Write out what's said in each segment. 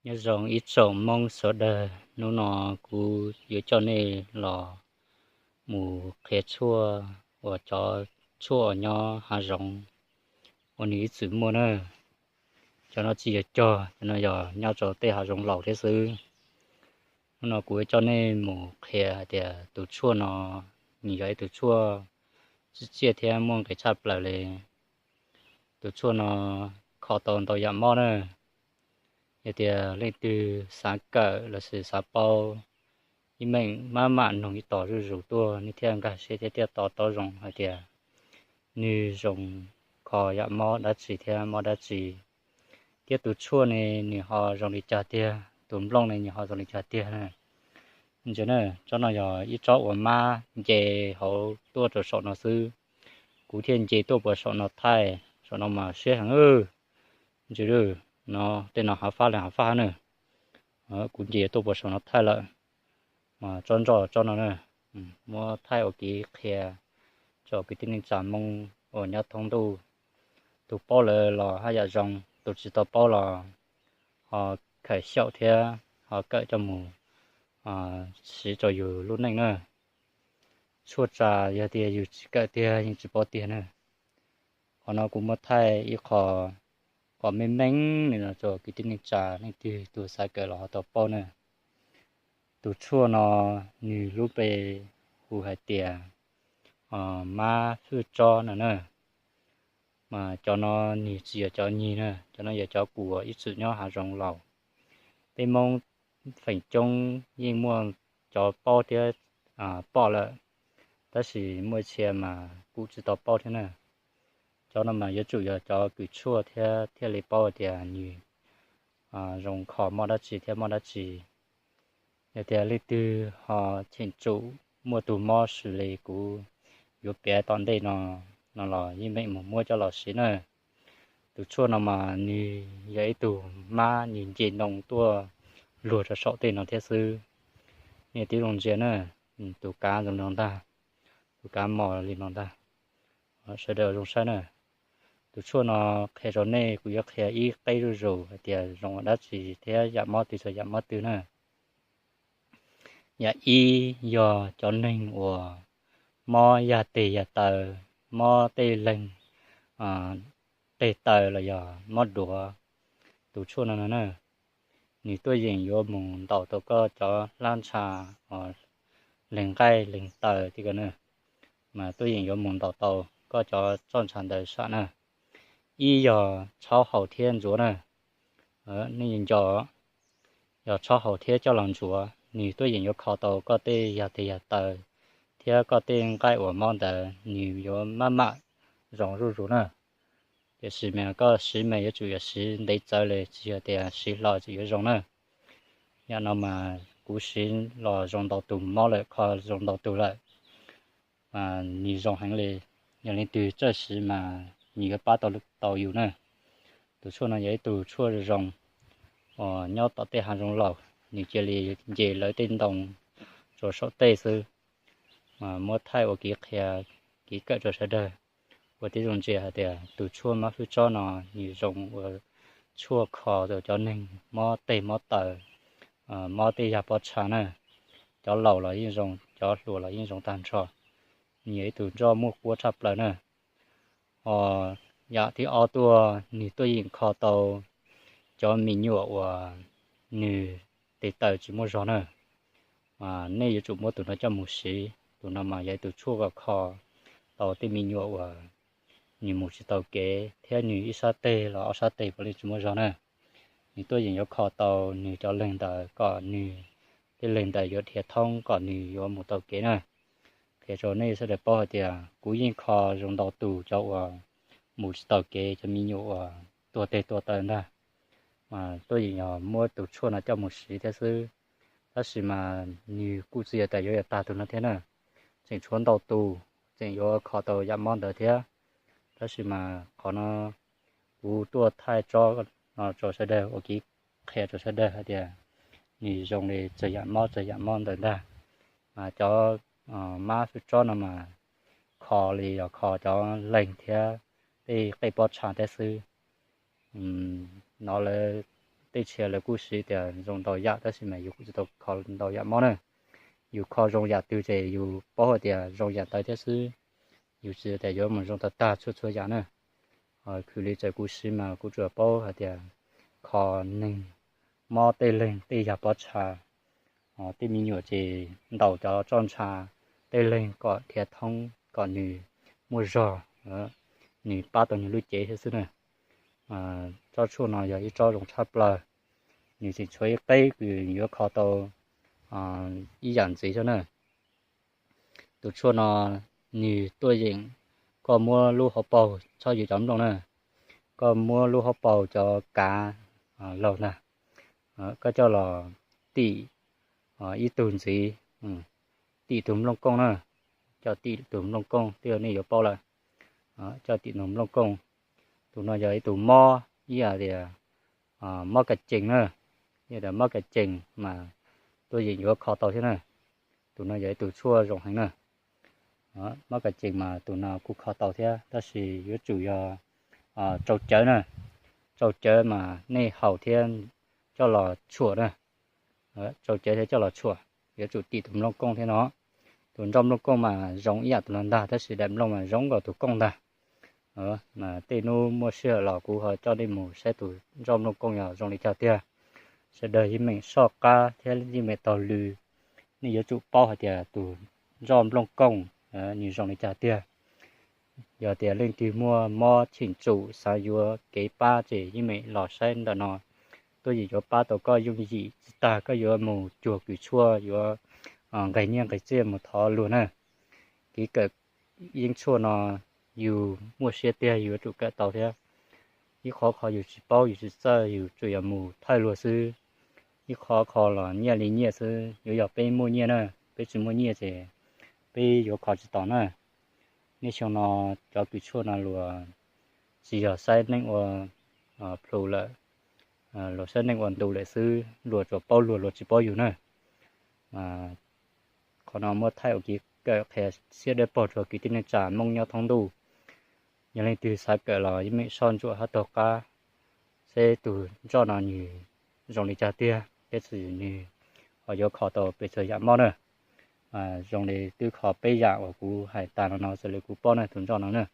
Nyob zoo ib tsoom Hmoob sawv daws, hnub no kuv yuav coj nej los mus qhia tshuaj uas cov tshuaj uas nyob hav zoov uas nws ib txwm muaj na. Cov no tsis yog cog, cov no yog nyob rau tej hav zoov laus thiab xwb. Hnub no kuv yuav coj nej mus qhia hais tias tus tshuaj no nws yog ib tug tshuaj tsim txiaj thiab muaj nqis tshaj plaws li. Tus tshuaj no kho tau ntau yam mob na. Yog tias leej twg xav kawm los sis xav paub, yeej meem maj mam noog ib tog zuj zus tuaj nej thiaj nkag siab thiab thiaj to taub zoo hais tias nws zoo kho yam mob dab tsi thiab mob dab tsi, thiab tus tshuaj ne nws ho zoo li cas tiag, tus nplooj ne nws ho zoo li cas tiag na. Ntsia na, tsob no yog ib tsob uas mab nce hauv tuaj rau saum no xwb. Kuv thiaj nce tuaj puas saum no thaij, saum no mas siab heev. Ntsia, no tej no hav fab li hav fab na. Kuv nce tuaj puas saum no thaij lawm. Mas tsob ntso tsob no na, muab thaij ua kev qhia rau kwv tij neej tsa Hmoob uas nyob thoob ntuj. Tus paub lawm los haj yam zoo, tus tsis tau paub los ho khaws xyaum thiab ho kawm coj mus siv rau yus lub neej na. Tshuaj tsa yog tias yus tsis kawm tiag yeej tsis paub tiag na. Qhov no kuv muab thaij ib qho kom meej meej li no rau kwv tij neej tsa leej twg tus xav kawm los ho tau paub na. Tus tshuaj no nws lub npe hu hais tias mab hwj tsob no na. Mas cov no nws tsis yog cov nyig na, cov no yog cov kuv ib txwm nyob hav zoov laus. Peb Hmoob feem coob yeej muaj cov paub thiab pom lawm, tab sis muaj txhia mas kuv tsis tau paub thiab na. Cov no mas yuav tsum yog cov kws tshuaj thiab thiaj li paub tias nws zoo kho mob dab tsi thiab mob dab tsi. Yog tias leej twg ho cheem tsum muaj tus mob xws li kuv yuav piav tom ntej no, no los yeej meem mus muab coj los siv na. Tus tshuaj no mas nws yog ib tug mab nws nce ntoo tuaj luag rau saum tej no thiab xwb. Nej tib zoo ntsia na, tus kav zoo li no ntag, tus kav mos li no ntag. Sawv daws zoo saib na. Tus tshuaj no qhia rau nej, kuv yuav qhia ib qeb zuj zus hais tias zoo ua dab tsi thiab yam mob twg txog yam mob twg na. Yam ib yog cov neeg uas mob yag teg yag taw, mob tej leeg teg taw los yog mob duav. Tus tshuaj no no na, nws tuaj yeem yuav mus ntaus tau koj cov hlab ntsha, leeg nqaij leeg taw thiab ko na, mas tuaj yeem yuav mus ntaus tau koj cov roj ntsha ntawd sam na. Ib yog tshaub haus thiab ntsuav na. Nej nco, yog tshaub haus thiab coj los ntsuav, nws tuaj yeem yuav kho tau koj tej yag teg yag taw thiab koj tej nqaij uas mob ntawd, nws yuav maj mam zoo zuj zus na. Tiam sis mas koj siv mas yuav tsum yog siv ntev txawv li, tsis yog tias siv hlo tseem yuav zoo na. Yam no mas kuv siv los zoo ntau tus mob lawm, kho zoo ntau tus lawm. Nws zoo heev li, yog leej twg txawj siv mas nws yuav pab tau yus na. Tus tshuaj no yog ib tug tshuaj zoo uas nyob tom tej hav zoov laus, nws cia li nce lawv tej ntoo rau saum tej xwb. Mas muab thaij ua kev qhia, kev kawm rau sawv daws ua tib zoo ntsia hais tias tus tshuaj mab hwj tsob no nws zoo ua tshuaj kho rau cov neeg mob teg mob taw, mob tej yag pob tsha na. Cov laus los yeej zoo, cov hluas los yeej zoo tag nrho. Nws yog ib tug nroj muaj quab tshaj plaws na. Ho yam thib ob tuaj, nws tuaj yeem kho tau cov me nyuam uas nws tes taw tsis muaj zog na. Nej yuav tsum muab tus no coj mus siv. Tus no mas yog ib tus tshuaj kom kho tau tej me nyuam uas nws mus tsis tau kev thiab nws ib sab teg los ob sab teg puav leej tsis muaj zog na. Nws tuaj yeem yuav kho tau nws cov leeg ntawd kom nws tej leeg ntawd yuav dhia thoob kom nws yuav mus tau kev na. Qhia rau nej sawv daws paub hais tias kuv yeej kho zoo ntau tus cov uas mus tsis tau kev, cov me nyuam uas tuag teg tuag taw ntag. Mas tuaj yeem yog muab tus tshuaj no coj mus siv thiab xwb. Tab sis mas nws kuj tsis yog tas yuav yog tag tus no thiab na. Tseem tshuav ntau tus tseem yuav kho tau yam mob ntawd thiab. Tab sis mas qhov no kuv tuaj thaij tsob no rau sawv daws ua kev qhia rau sawv daws hais tias nws zoo li txog yam mob txog yam mob ntawd ntag. Mas cov mab hwj tsob no mas kho li los kho cov leeg thiab tej qej pob tsha thiab xwb. No lawv Tej tshia lawv kuj siv tias zoo ntau yam tab sis mas yus kuj tsis tau kho ntau yam mob na. Yus kho zoo yam twg ces yus paub hais tias zoo yam ntawd thiab xwb, yus tsis tias yuav mus zoo tag tag txhua txhua yam na. Khwv li txawm kuv siv mas kuv tsuas paub hais tias kho neeg mob tej leeg tej yam pob txha, tej me nyuam ces ntaus cov tsob ntsha tej leeg kom dhia thoob kom nws muaj zog, nws pab tau nws lub cev thiab xwb na. Tsob tshuaj no yog ib tsob zoo tshaj plaws, nws tseem tshuav ib qeb kws yuav kho tau ib yam ntxiv xwb na. Tus tshuaj no nws tuaj yeem koj muab lub hauv paug txhob yuav cov nplooj na, koj muab lub hauv paug cov kav laug ntag, koj coj los tim ib tug ntxiv, tim tus nplooj kooj na, coj tim tus nplooj kooj, twb yog nej yuav paub lawm, coj tim tus nplooj kooj. Tus no yog ib tug mob ib yam tias mob kas cees na, ib yam tias mob kas cees mas tuaj yeem yuav kho tau thiab na. Tus no yog ib tug tshuaj zoo heev na. Mob kas cees mas tus no kuj kho tau thiab tab sis yuav tsum yog tsau cawv na, tsau cawv mas nej haus thiab coj los tshuam na, tsau cawv thiab coj los tshuam, yuav tsum tim tus nplooj kooj thiab no. Tus nroj nplooj kooj mas zoo ib yam tus no ntag tab sis daim nplooj mas zoo nkaus tus kooj ntag. Mas tej hnub muaj sij hawm los kuv ho coj nej mus saib tus nroj nplooj kooj yog zoo li cas tiag. Sawv daws yeej meem soj qab thiab yeej meem taug lw, nej yuav tsum paub hais tias tus nroj nplooj kooj nws zoo li cas tiag. Yog tias leej twg muaj mob cheem tsum xav yuav kev pab ces yeej meem los saib ntawm no, tuaj yeem yuav pab tau koj yooj yim tsis tas koj yuav mus cuag kws tshuaj yuav nqes nyiaj nqes txiaj mus thov luag na. Kev kawm yeeb tshuaj no yus muaj siab tiag yus yuav tsum kawm tau thiab. Ib qhov qhov yus tsis paub yus tsis txawj yus tsuas yog mus thawj luag xwb. Ib qhov qhov los nyiaj li nyiaj xwb, yuav yog peb muaj nyiaj na, peb tsis muaj nyiaj ces peb yuav kho tsis tau na. Nej xyoo no cov kws tshuaj no luag tsis yog saib neej ua plhu lawm, luag saib neej ua ntu lawm xwb, luag tsuas paub luag luag tsis paub yus na. Qhov no muab thaij ua kev kawm qhia siab dawb paug rau kwv tij neej tsa Hmoob nyob thoob ntuj. Yog leej twg xav kawm los yeej meem soj ntsuam hab taug qab seb tus nroj no nws zoo li cas tiag thiab txawm nws ho yuav kho tau pes tsawg yam mob na. Zoo li twb kho peb yam uas kuv hais tas no no xws li kuv paub na tus nroj no na.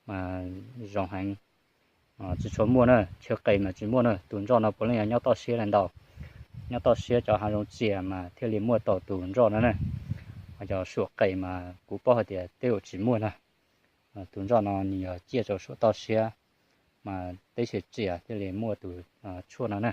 Mas zoo heev, tsis tshua muaj na, chaw qes mas tsis muaj na, tus nroj no puav leej yog nyob toj siab li ntau. Nyob toj siab cov hav zoov tsias mas thiaj li muaj tau tus nroj no na. Ho cov suam qes mas kuv paub hais tias tej zaum tsis muaj na. Tus nroj no nws yog ciaj rau suam toj siab mas teb chaws tsias thiaj li muaj tus tshuaj no na.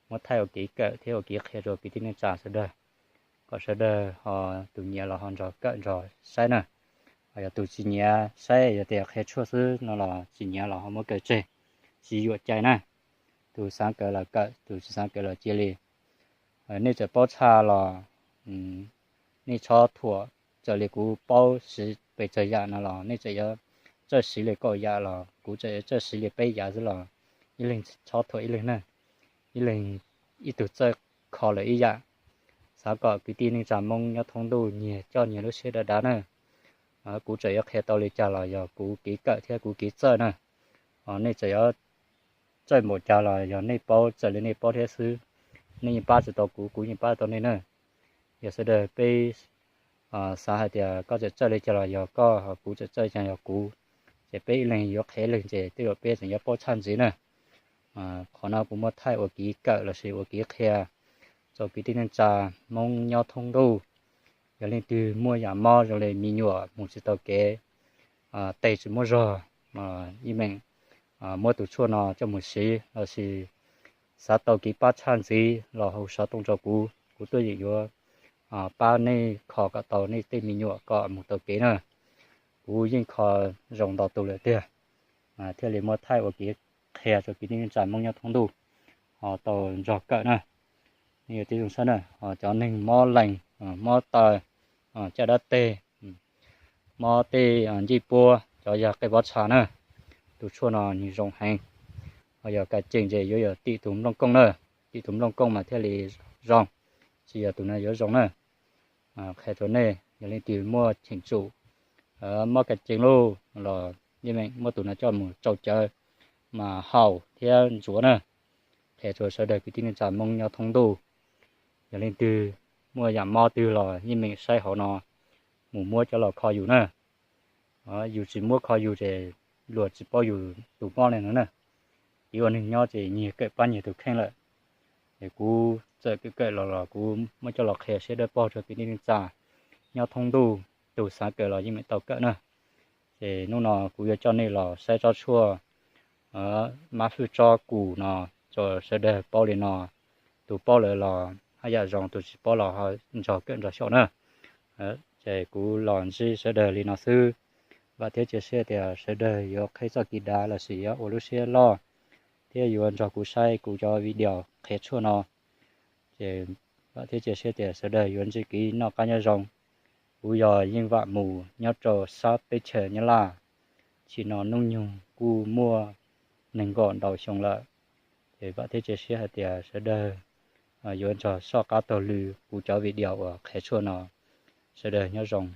Muab thaij ua kev kawm thiab ua kev qhia rau kwv tij neej tsa sawv daws, kom sawv daws ho tus nyiam los ho nrog kawm nrog saib na. Ho yog tus tsis nyiam saib yog tias qhia tshuaj xwb no los tsis nyiam los ho muab kaw tseg, tsis yuam cai na. Tus xav kawm los kawm, tus tsis xav kawm los cia li. Nej txawm paub tshaj los nej txhob thuam, txawm li kuv paub siv pes tsawg yam no los nej txawm yuav txawj siv li kaum yam los kuv txawm yuav txawj siv li peb yam xwb los ib leeg txhob thuam ib leeg na. Ib leeg ib tug txawj kho lawm ib yam. Xav kom kwv tij neej tsa Hmoob nyob thoob ntuj nyias coj nyias lub siab dav dav na. Kuv txawm yuav qhia tau li cas los yog kuv kev kawm thiab kuv kev txawj na. Nej txawm yuav txawj npaum cas los yog nej paub txawm li nej paub thiab xwb. Nej yeej pab tsis tau kuv, kuv yeej pab tau nej na. Yog sawv daws peb xav hais tias koj txawm txawj li cas los yog koj, kuv txawm txawj li cas yog kuv, ces peb ib leeg yuav qhia ib leeg ces tej zaum peb tseem yuav paub tshaj ntxiv na. Qhov no kuv muab thaij ua kev kawm lossis ua kev qhia rau kwv tij neej tsa Hmoob nyob thoob ntuj. Yog leej twg muaj yam mob zoo li me nyuam mus tsis tau kev, tes tsis muaj zog, ib meem muab tus tshuaj no coj mus siv lossis xav tau kev pab tshaj ntxiv los hu xov tooj rau kuv, kuv tuaj yeem yuav pab nej kho kom tau nej tej me nyuam kom mus tau kev na. Kuv yeej kho zoo ntau tus lawm tiag, thiaj li muab thaij ua kev qhia rau kwv tij neej tsa Hmoob nyob thoob ntuj ho tau nrog kawm na. Nej yuav tib zoo saib na, cov neeg mob lees, mob taw, caj dab teg, mob tej ncej puab, cov yog qe pob tsha na, tus tshuaj no nws zoo heev. Ho yog kas cees ces yuav yog tim tus nplooj kooj na, tim tus nplooj kooj mas thiaj li zoo, tsis yog tus no yuav zoo na. Qhia rau nej, yog leej twg muaj cheem tsum mob kas cees lauj los yeej meem muab tus no coj mus tsau cawv mas haus thiab ntxuav na. qhia rua sawv dawg kwv tij neej tsa Moob nyob thoob ntuj. Yog leej twg muaj yaam mob twg los yeej meem saib hauv no mus muab coj los kho yus na. Yus tsis muab kho yus ces luag tsis paub yus tus mob le nuav na. Ib ua neeg nyob ces nyias kawm pab nyias tus kheej lawm. Es kuv txawm kawm kawm los los kuv muab coj los qhia siab dawb paug rua kwv tij neej tsa nyob thoob ntuj, tus xav kawm los yeej meem tau kawm na. Ces hnub no kuv yuav coj nej los saib tsob tshuaj mab fwj tsob kus no rua sawv dawg paub li no. Tus paub lawm los haj yam zoo, tus tsis paub los ho nrog kawm nrog xyaum na. Ces kuv los ntsib sawv dawg li no xwb. Vam thiab cia siab tias sawv dawg yuav qheb txoj kev dav lossis yuav ua lub siab loj thiab yuav nrog kuv saib kuv cov video qhia tshuaj no. Ces vam thiab cia siab tias sawv dawg yuav ntsib kev noj qab nyob zoo. Kuv yog Yeej Vam Mus nyob rau sab teb chaws Nyab Laj, tsim no hnub nyoog kuj muaj nees nkaum ntau xyoo lawm. Ces vam thiab cia siab hais tias sawv dawg yuav nrog soj qab taug lw kuv cov video uas qhia tshuaj no. Sawv dawg nyob zoo.